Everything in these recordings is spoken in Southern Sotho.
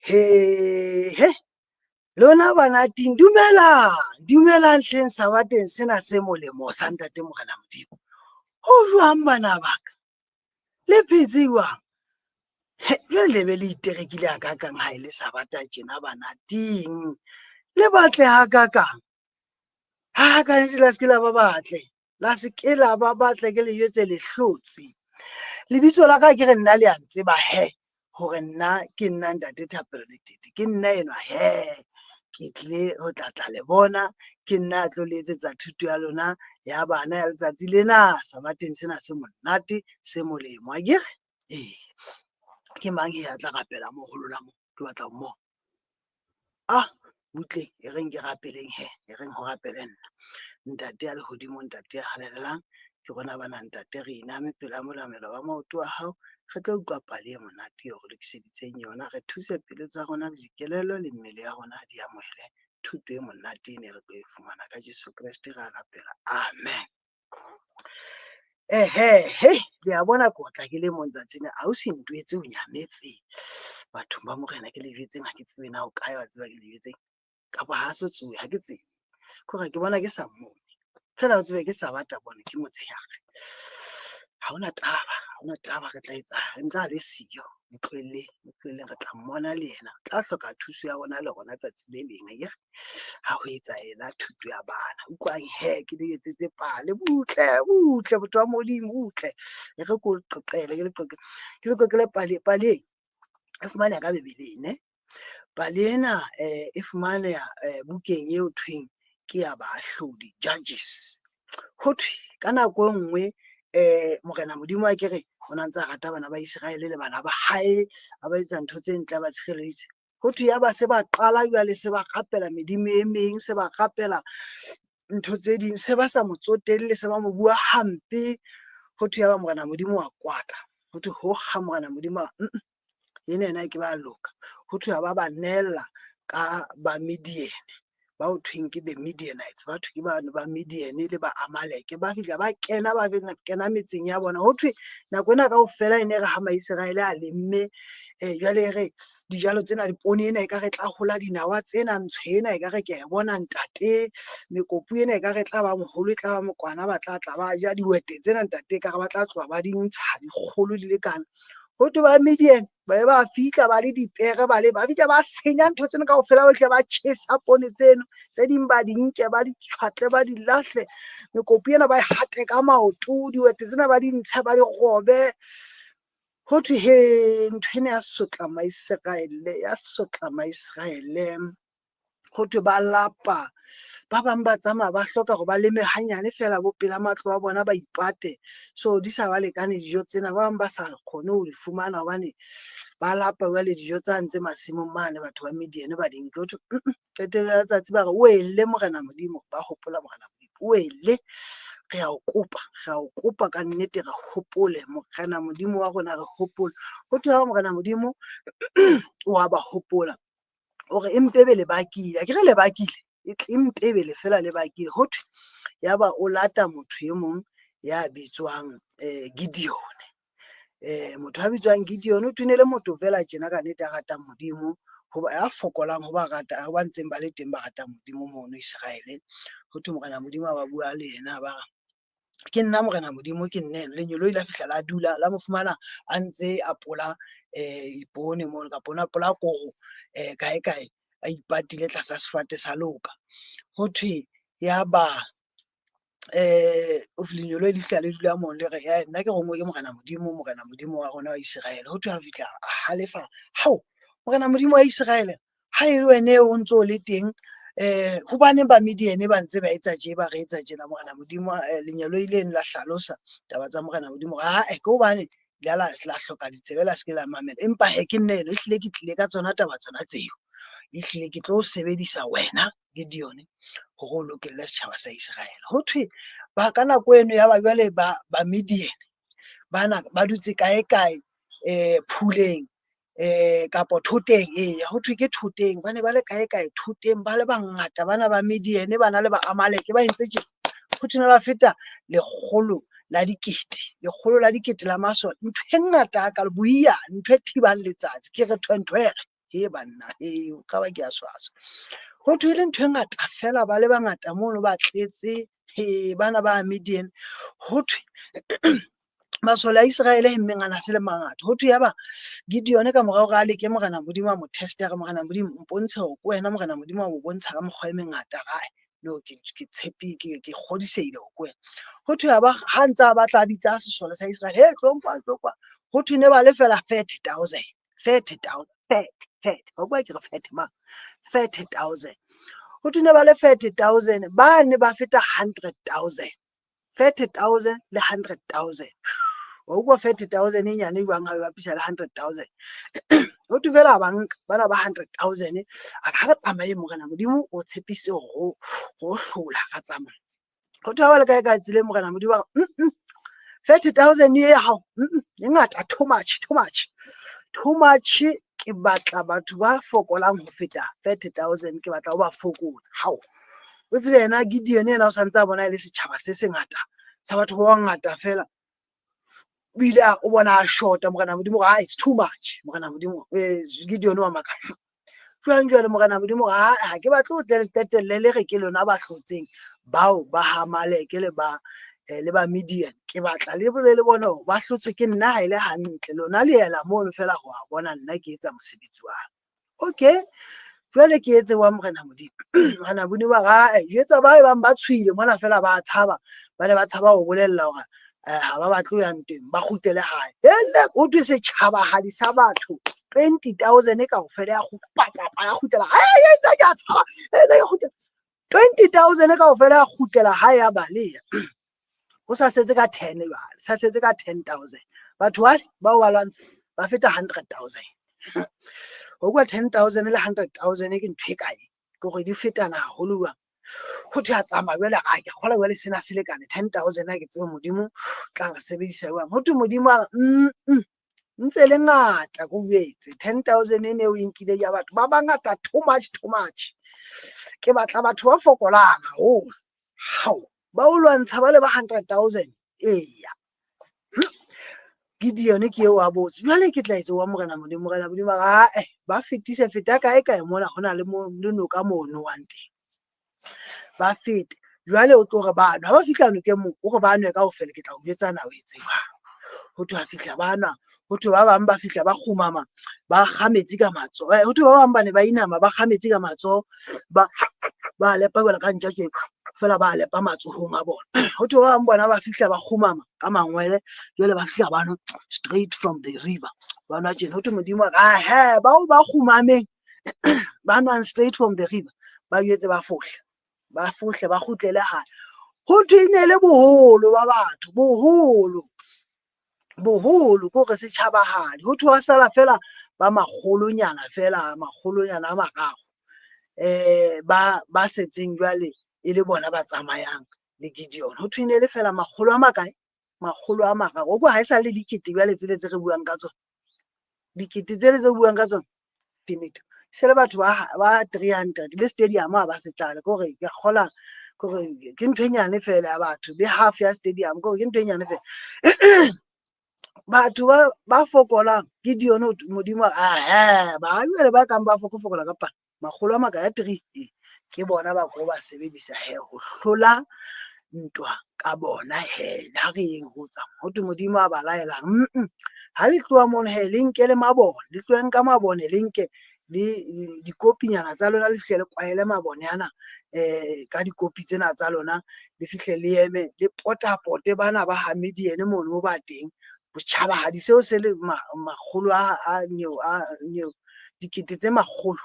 He, lona banating dumelang, dumelang hleng sabateng sena se molemo sa ntate Morena Modimo. Ho jwang bana ba ka? Le phetse jwang? Jwale le be le iterekile hakakang ha e le sabata tjena banating. Le batle hakakang. Ha ka nnete la se ke la ba batle, la se ke la ba batle ke le jwetse le hlotse. Lebitso la ka ke re nna le a ntseba he hore nna ke nna ntate Thapelo Letete, ke nna enwa he. Ke tlile ho tla tla le bona, ke nna a tlo le etsetsa thuto ya lona ya bana ya letsatsi lena sabateng sena se monate se molemo akere. Ee, ke mang he a tla rapela mo ho lona mo? Ke batla ho mmona. Ah, butle e reng ke rapeleng he, e reng ho rapele nna. Ntate ya lehodimo, ntate ya halalelang, ke rona bana ntate re iname pela molamelo wa maoto a hao, re tlo utlwa pale e monate eo re lokiseditseng yona. Re thuse pelo tsa rona le dikelello le mmele ya rona di amohele thuto e monate ene re tlo e fumana ka Jesu Kreste ra rapela. Amen. Ehe, hei le a bona ke otla ke le mong tsatsing ausi Ntwetse o nyametse bathong ba morena ke le jwetseng ha ke tsebe na o kae wa tseba ke le jwetseng kapa ha so tsohe ha ke tsebe kore ke bona ke sa mmone fela o tsebe ke sabata bone ke motshehare ha hona taba ha hona taba re tla etsa re ntse a le siyo mo tlohelleng mo tlohelleng re tla mmona le yena re tla hloka thuso ya rona le rona tsatsi le leng akere ha ho etsa yena thuto ya bana utlwang he ke le etsetse pale butle butle motho wa modimo butle e re ko qoqele ke le qoqele ke le qoqele pale pale e fumaneha ka bebeleng ne pale ena e fumaneha bukeng eo thweng ke ya baahlodi judges ho thwe ka nako e nngwe morena modimo a kere o na ntse a rata bana ba Iseraele le bana ba hae a ba etsa ntho tse ntle a ba tshireleditse ho thwe ya ba se ba qala jwale se ba rapela medimo e meng se ba rapela ntho tse ding se ba sa mo tsotelle se ba mo bua hampe ho thwe ya ba morena modimo wa kwata ho thwe ho ga morena modimo a ena ena ke ba loka ho thwe ba ba neella ka ba Midiane ba ho thweng ke the Midianites ba thwe ke ba ba Midiane le ba Amaleke ba fihla ba kena ba kena metseng ya bona ho thwe nako ena kaofela e ne re ha Maiseraele a lemme jwale re dijalo tsena dipoone ena e ka re tla hola dinawa tsena ntsho ena e ka re ke a e bona ntate mekopu ena e ka re tla ba moholo e tla ba mokwana ba tla tla ba ja dihwete tsena ntate e ka re ba tla tloha ba di ntsha dikgolo di lekana ho thwe ba Midian ba be ba fihla ba le dipere ba le ba fihla ba senya ntho tseno kaofela ba fihla ba tjhesa poone tseno tse ding ba di nke ba di tjhwatle ba di lahle mekopu ena ba e hate ka maoto dihwete tsena ba di ntshe ba di robe ho thwe he ntho ena ya sotla Maiseraele ya sotla Maiseraele ho thwe ba lapa ba bang ba tsamaya ba hloka hore ba leme hanyane fela bo pela matlo a bona ba ipate so di sa ba lekane dijo tsena ba bang ba sa kgone ho di fumana hobane ba lapa jwale dijo tsa ntse masimong mane batho ba Midiane ba di nke ho thwe qetello ya letsatsi ba re wele morena modimo ba hopola morena modimo wele re a o kopa re a o kopa ka nnete re hopole morena modimo wa rona re hopole ho thwe ha morena modimo wa ba hopola hore e mpe be le bakile akere le bakile e tle mpe be le fela le bakile ho thwe yaba o lata motho e mong ya bitswang Gideon motho a bitswang Gideon o tune le motho fela tjena ka nnete a ratang Modimo hoba ya fokolang ho ba rata ho ba ntseng ba le teng ba ratang Modimo mono Iseraele ho thwe morena Modimo a ba bua le yena ba re ke nna morena modimo ke nna ena lengeloi la fihla la dula la mo fumana a ntse a pola ipone mono kapa ona pola koro kae kae a ipatile tlasa sefate sa loka ho thwe ya ba lengeloi le fihla le dula mono le re nna ke rongwe ke morena modimo morena modimo wa rona wa Iseraele ho thwe ha fihla a halefa hao morena modimo wa Iseraele ha e le wene o ntse o le teng hobaneng ba Midiane ba ntse ba etsa tje ba re etsa tjena morena modimo lengeloi leno la hlalosa taba tsa morena modimo hore ae ke hobane la la la hloka ditsebe la se ke la mamela empa he ke nna eno ehlile ke tlile ka tsona taba tsona tseo ehlile ke tlo sebedisa wena Gideone hore o lokelle setjhaba sa Iseraele ho thwe ba ka nako eno ya ba jwale ba ba Midiane bana ba dutse kae kae phuleng kapo thoteng eya ho thwe ke thoteng ba ne ba le kae kae thoteng ba le bangata bana ba Midiane bana le ba Amaleke ba entse tje ho thwe ne ba feta lekgolo la dikete lekgolo la dikete la masole ntho e ngata hakalo boiyane ntho e thibang letsatsi ke re thwenthwere. He banna, he o ka ba ke a swaswa. Ho thwe e le ntho e ngata fela, ba le bangata mono ba tletse, he bana ba Midian. Ho thwe masole a Iseraele hemmeng a na se le mangata. Ho thwe yaba Gideone ka mora hore a leke Morena Modimo a mo teste, a re Morena Modimo mpontshe hore ke wena. Morena Modimo a mo bontsha ka mekgwa e mengata, a re no, ke tshepi, ke kgodisehile hore ke wena. Ho thwe yaba ha ntse a batla a bitsa sesole sa Iseraele, he tlong kwa, tlong kwa. Ho thwe ne ba le fela 30,000, 30,000, 30, 30. Wa utlwa ke re 30 mang? 30,000. Ho thwe ne ba le 30,000, ba ne ba feta 100,000. 30,000 le 100,000. Wa utlwa 30,000 e nyane jwang ha o bapisa le 100,000? Ho thwe fela ba nka bana ba 100,000, a re ha re tsamaye, Morena Modimo o tshepise hore ho hlola, ra tsamaya. Ho thwe ha ba le kae kae tseleng, Morena Modimo a re 30,000 e ya hao e ngata, too much, too much, too much. Ke batla batho ba fokolang ho feta 30,000, ke batla ho ba fokotsa. Hao, o tsebe yena Gideon yena o santse a bona e le setjhaba se sengata sa batho ba bangata fela, o ile o bona a shota. Morena Modimo ah, it's too much. Morena Modimo, Gideon wa makala jwang jwale. Morena Modimo, ha ha ke batle ho tle le qetelle le re ke lona ba hlotseng bao ba Hamaleke le ba Midian. Ke batla le bole le bone hore ba hlotswe ke nna ha e le hantle, lona le ela mono fela ho a bona nna ke etsa mosebetsi wa ka. Okay, jwale ke etse wa Morena Modimo. Morena Modimo a re jwetsa ba bang ba tshohile mona fela, ba tshaba, ba ne ba tshaba ho bolella hore ha ba batle ho ya ntweng, ba kgutlele hae. Ele ho thwe setjhabahadi sa batho 20,000 kaofela ya kgutla, ya kgutlela hae. Nna ke a tshaba, nna ke kgutlela. 20,000 kaofela ya kgutlela hae, ya baleha. Ho sa setse ka 10 jwale, sa setse ka 10,000. Batho bale bao ba lwantsha ba feta 100,000. Ho kwa 10,000 le 100,000 ke ntho e kae? Ke hore di fetana haholo jwang. Ho thwe a tsamaya jwale, a ke kgola jwale sena se lekane 10,000, ha ke tsebe Modimo tla re sebedisa jwang. Ho thwe Modimo a re ntse le ngata, ko jwetse 10,000 e ne o e nkile ya batho ba bangata, too much, too much. Ke batla batho ba fokolang haholo. Hao, ba o lwantsha ba le ba 100,000. Eya, Gideon ke eo a botse jwale ke tla etsa wa Morena Modimo. Morena Modimo a re ba fetise, feta kae kae mona ho na le mo le noka mo nowang teng, ba fete. Jwale o tlo re ba nwa, ha ba fihla nokeng moo o re ba nwe kaofela, ke tla o jwetsa na o etse jwang. Ho thwe ha fihla ba nwa, ho thwe ba bang ba fihla ba kgumama ba kga metsi ka matsoho. Ho thwe ba bang ba ne ba inama ba kga metsi ka matsoho, ba lepa jwalo ka ntja tje fela, ba lepa matsohong a bona. Ho thwe ba bang bona ba fihla ba kgumama ka mangwele, jwale ba fihla ba nwa straight from the river, ba nwa tjena. Ho thwe Modimo a re he bao ba kgumameng ba nwang straight from the river, ba jwetse ba fohle, ba fohle, ba kgutlele hae. Ho thwe e ne le boholo ba batho, boholo boholo ke hore setjhabahadi. Ho thwe wa sala fela ba makgolonyana fela, makgolonyana a mararo ba setseng jwale e le bona ba tsamayang le Gideon. Ho thwe e ne le fela makgolo a makae? Makgolo a mararo. O kwa ha e sa le dikete jwale tsele tse re buang ka tsona, dikete tsele tse buang ka tsona, finito. Se le batho ba 300 le stadium ha ba se tlale, ke hore ke kgola ke hore ke ntho e nyane fela ya batho le half ya stadium, ke hore ke ntho e nyane fela, batho ba fokolang. Gideon, Modimo a ba jwale ba kang ba fokofokola ka palo makgolo a makae, three, ke bona ba ko ba sebedisa he ho hlola ntwa ka bona. He ha re yeng ho tsamaya, ho thwe Modimo a ba laelang, ha le tloha mono he le nke le mabone, le tloheng ka mabone, le nke le dikopinyana tsa lona, le fihle le kwaele mabone ana ka dikopi tsena tsa lona, le fihle le eme le potapote bana ba ha Midian mono mo ba teng. Botjhabahadi seo se le makgolo a neo a neo dikete tse makgolo,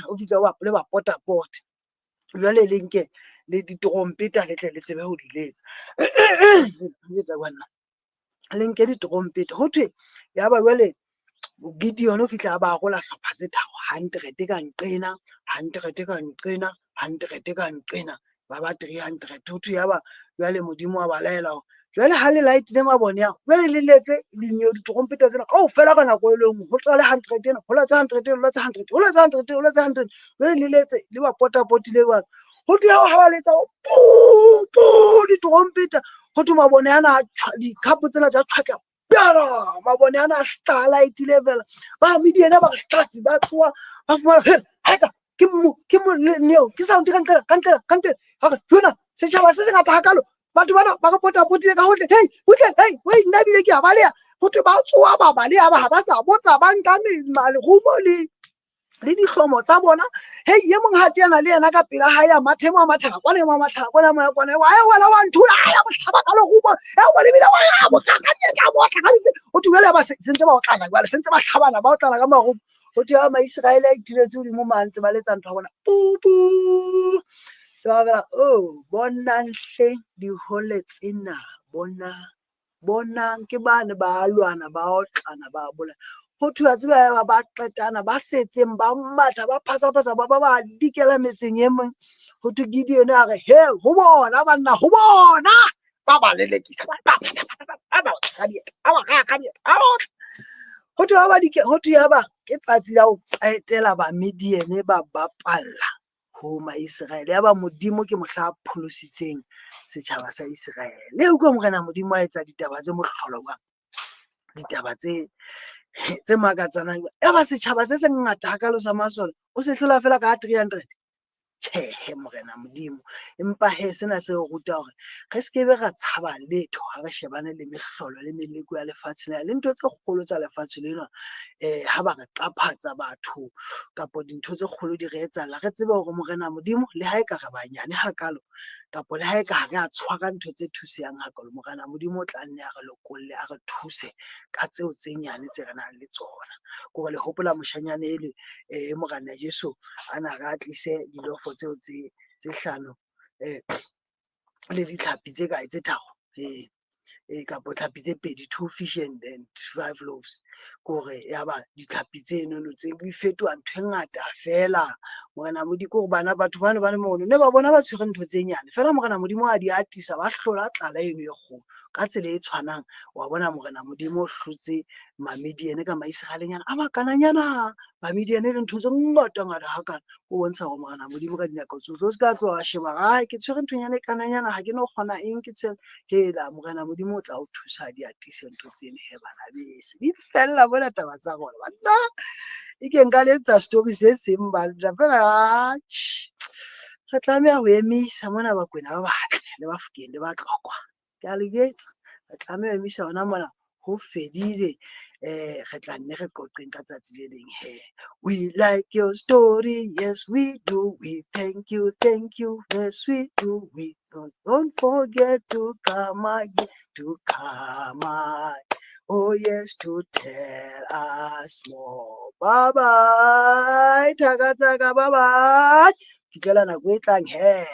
o fihle le ba potapote. Jwale le nke le ditrompeta, le tle le tsebe ho di letsa, letsa kwanna, le nke ditrompeta. Ho thwe yaba jwale Gideon o fihla a ba arola hlopha tse tharo, 100 ka nqena, 100 ka nqena, 100 ka nqena, ba ba 300. Ho thwe yaba jwale Modimo wa ba laela hore jwale ha le light-ile mabone ao, jwale le letse ditrompeta tsena kaofela ka nako e le nngwe. Ho qale 100 ena, ho letse 100 ena, ho letse 100, ho letse 100, ho letse 100. Jwale le letse le ba potapotile jwalo. Ho thwe ha ba letsa pu pu ditrompeta, ho thwe mabone ana, dikhapo tsena tsa tjhwatla. Piara mabone ana a hlaha lightile fela. Ba Midiane ba re hlatsi ba tsoha ba fumana he haeka ke mo ke mo neo ke sound ka nqela ka nqela ka nqela. Ha re jona setjhaba se sengata hakalo batho bana ba re potapotile ka hohle. Hey butle hey wei nna ebile ke a baleha. Ho thwe ba tsoha ba baleha ba ha ba sa botsa ba nka lerumo le dihlomo tsa bona. Hei e mong ha teana le yena ka pela hae a matha, e mong a mathela kwana, e mong a mathela kwana, e mong a kwana, e wena wa nthula, a ya mo hlaba ka lerumo, e o lebile wa ya mo ka dieta, a mo otla ka dife. Ho thwe jwale ba sentse ba otlana jwale, sentse ba hlabana, ba otlana ka marumo. Ho thwe ha Maiseraele a ituletse hodimo ma ntse ba letsa ntho ya bona, pu pu. Tse ba fela, oh, bonang hle dihole tsena, bonang. Bonang ke bane ba lwana, ba otlana, ba bolaya. Ho thwe wa tseba ya ba qetana, ba setseng ba matha, ba phasaphasa, ba ba ba dikela metseng e meng. Ho thwe Gideone a re, he, ho bona banna, ho bona! Ba ba lelekisa, ba ba ba ba ba otla ka dieta, ba ba raya ka dieta, ba ba otla. Ho thwe ha ba dike, ho thwe ya ba ke tsatsi la ho qetela Bamidiane ba bapalla ho Maiseraele. Yaba Modimo ke mohla a pholositseng setjhaba sa Iseraele. Le utlwa Morena Modimo a etsa ditaba tse mohlolo jwang, ditaba tse makatsanang. Yaba setjhaba se sengata hakalo sa masole o se hlola fela ka 300. Tjhehe Morena Modimo. Empa he sena se re ruta hore re se ke be ra tshaba letho ha re shebane le mehlolo le meleko ya lefatshe lena le ntho tse kgolo tsa lefatshe lena. Ha ba re qaphatsa batho kapo dintho tse kgolo di re etsahalla, re tsebe hore Morena Modimo le ha e ka re banyane hakalo kapo le ha e ka ha re a tshwara ntho tse thusehang hakalo, Morena Modimo o tla nne a re lokolle, a re thuse ka tseo tse nyane tse re nang le tsona. Ke hore le hopola moshanyana ele Morena Jesu a na re a tlise dilofo tseo tse hlano le ditlhapi tse kae tse tharo kapo tlhapi tse pedi, 2 fish and 5 loaves. Ke hore yaba ditlhapi tsenono tse di fetoha ntho e ngata fela. Morena Modimo ke hore bana batho bano ba le mono ne ba bona ba tshwere ntho tse nyane fela, Morena Modimo a di atisa, ba hlola tlala eno e kgolo. Ka tsela e tshwanang wa bona Morena Modimo o hlotse Mamidiane ka Maiseraelenyana a makananyana. Bamidiane le ntho tse ngata ngata hakana, o bontsha hore Morena Modimo ka dinako tsohle o se ka tloha wa sheba, ai ke tshwere nthonyana e kananyana, ha ke no kgona eng ke tshwere. Hela Morena Modimo o tla o thusa di atise ntho tseno. He bana bese di fella mona taba tsa rona banna. E ke nka le etsa story se seng banna fela, atjhe re tlameha ho emisa mona Bakwena ba batle le Bafokeng le Batlokwa. Ke a le jwetsa, re tlameha ho emisa hona mona, ho fedile. Re tla nne re qoqeng ka tsatsi le leng he. We like your story, yes we do. We thank you, thank you, yes we do. We don't forget to come again, to come again. Oh yes, to tell us more. Bye bye, thaka thaka, bye bye. Fihlela nako e tlang he.